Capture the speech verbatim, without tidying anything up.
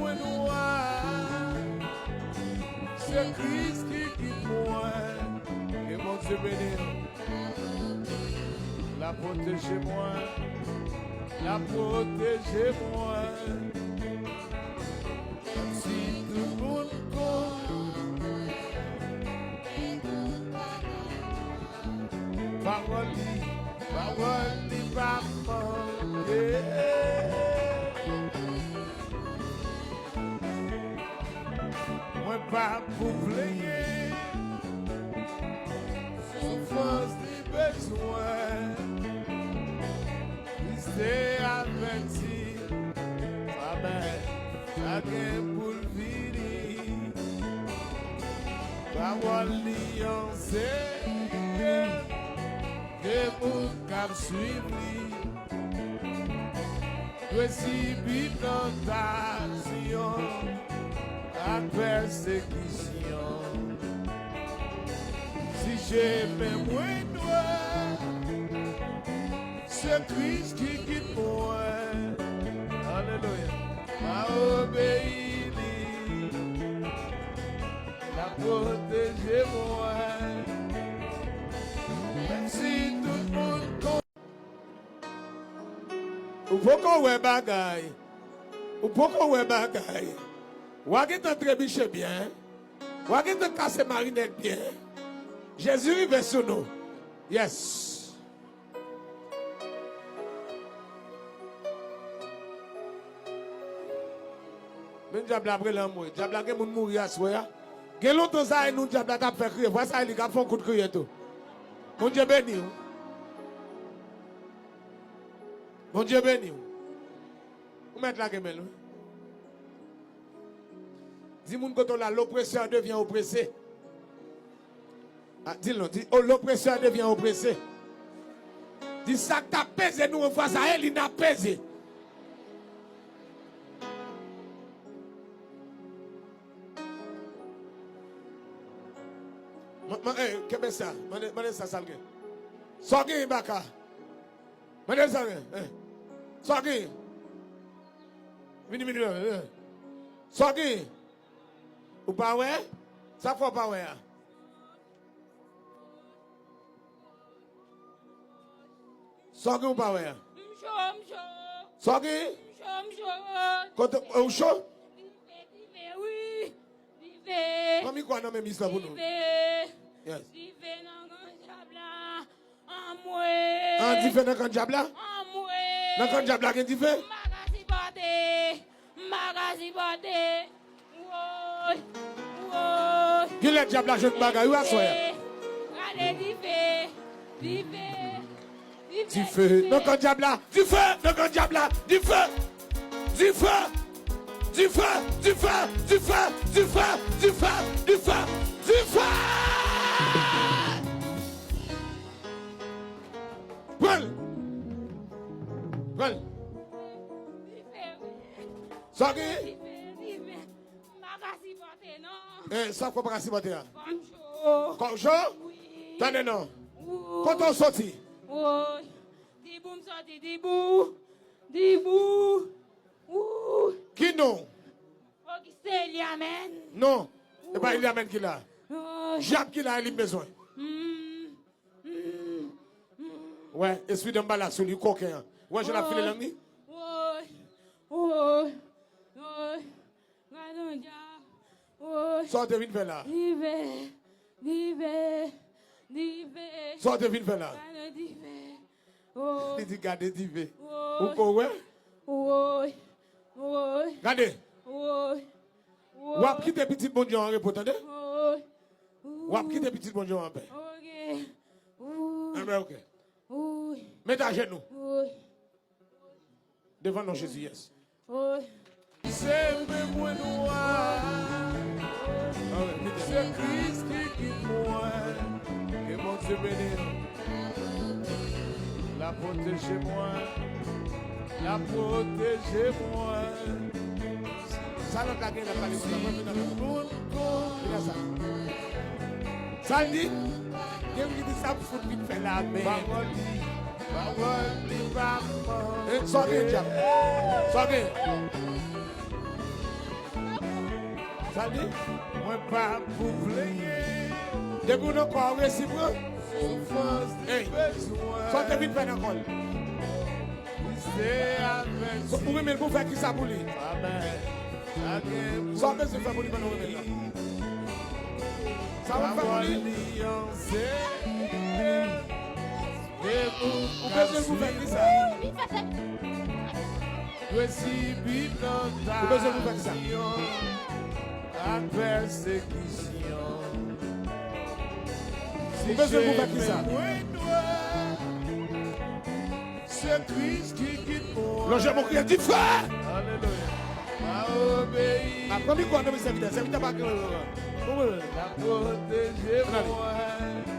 Mwen nwa, se Kris ki gid mwen. Ke Bondye beni w. L ap pwoteje mwen. L ap pwoteje mwen. Menm si tout moun konn. Pawòl li, pawòl li pa manke. Mwen pa pou plenyen soufrans ni bezwen. Li se avèti, amèn, sa gen pou l vini. Pawòl li anseye ke moun k ap swiv li dwe sibi tantasyon ak pèsekisyon. Si chemen mwen nwè, se Kris ki gid mwen. Alelouya. M a obeyi li. L ap pwoteje mwen. Menm si tout moun kon- Ou poko wè bagay. Ou poko wè bagay. W a gentan trebiche byen. W a gentan kase marinèt byen. Jezi rive sou nou. Yes. Men dyab la ap rele anmwe. Dyab la gen moun mouri aswè a. Gen lontan sa e nou dyab la t ap fè kriye. Fwa sa e li k ap fè yon kout kriye tou. Bondye beni w. Bondye beni w. Ou mèt lage men l, wi. Di moun kote w la, l'oppresseur devient oppressé. Ah, di l non, di, oh, l'oppresseur devient oppressé. Di sa k t ap peze nou yon fwa sa, e li n ap peze. Man, man, eh, kenbe sa, mande, mande sa, sa l gen. Sa w gen, baka. Mande l sa l gen, eh. Sa w gen. Vini, vini, vini, eh. Sa w gen. Ou pa wè? Sa fè w pa wè a? Sa w gen ou pa wè a? M cho, m cho. Sa w gen? M cho, m cho. Kote ou cho? Dife, dife, wi. Dife. Pran mikwo a nan men mis la pou nou. Dife. Yes. Dife nan gran dyab la. Anmwe. An dife nan kan dyab la? Anmwe. Nan kan dyab la gen dife? M pa ka sipòte. M pa ka sipòte. Woy. Woy. Genlè dyab la jwenn bagay wi aswè a. Gade dife. Dife. Dife. Dife nan kan dyab la. Dife nan kan dyab la. Dife. Dife. Dife. Dife. Pran l! Pran l! Sa w gen? M pa ka sipòte, non. Eh, sa w pa ka sipòte a? Kò m cho. Kò w cho? Wi. Tande non. Wi. Kote w soti? Woy. Dibou m soti, Dibou. Dibou. Wi. Ki non? Ogiste Eliamen. Non. E pa Eliamen ki la. Woy. Dyab ki la, e li m bezwen. Mm. Wè, espri danbala sou li, koken an. Wè jan l ap file lang li? Woy, woy, woy. Gade yon dyab. Woy. Sa w te vin fè la? Dife, dife, dife. Sa w te vin fè la? Gade dife. Woy. Li di gade dife. Woy. Ou ko wè? Woy, woy. Gade. Woy, woy. W ap kite pitit Bondye an repo, tande? Woy. W ap kite pitit Bondye an anpè. Ok. Woy. Anben, ok. Woy. Met ajenou. Woy. Devan non Jezi, yes. Woy. Se men mwen nwa. Anben, met ajenou. Se Kris ki gid mwen. Ke Bondye beni w. L ap pwoteje mwen. L ap pwoteje mwen. Sa lòt la gen nan pale sou la, mwen vin avè l. Moun konn. Vin la sa. Sa l di? Gen moun ki di sa m fout vin fè la, men. Pawòl li, pawòl li pa manke. Eh, sa w gen, dyab? Sa w gen? Sa l di? Mwen pa pou plenyen. Depi w nan kò a, w resi pran. Soufrans li Hey. Bezwen. Sa w te vin fè nan kò l? Se avèti. Ou renmen l pou fè kisa pou li? Amen. Pa gen Sa w bezwen fè pou li pandan w renmen l la? Sa w ap fè pou li? Pawòl li anse. Ou bezwen l pou fè kisa? Dwe sibi Ou bezwen l pou fè kisa? tantasyon ak pèsekisyon. Ou bezwen l pou fè kisa? Mwen dwe, se Kris ki gid mwen. Lonje men w, kriye, di, frè! Alelouya. Pa obeyi. Apre mikwo a nan men sèvitè. Sèvitè pa gen. La pwoteje mwen.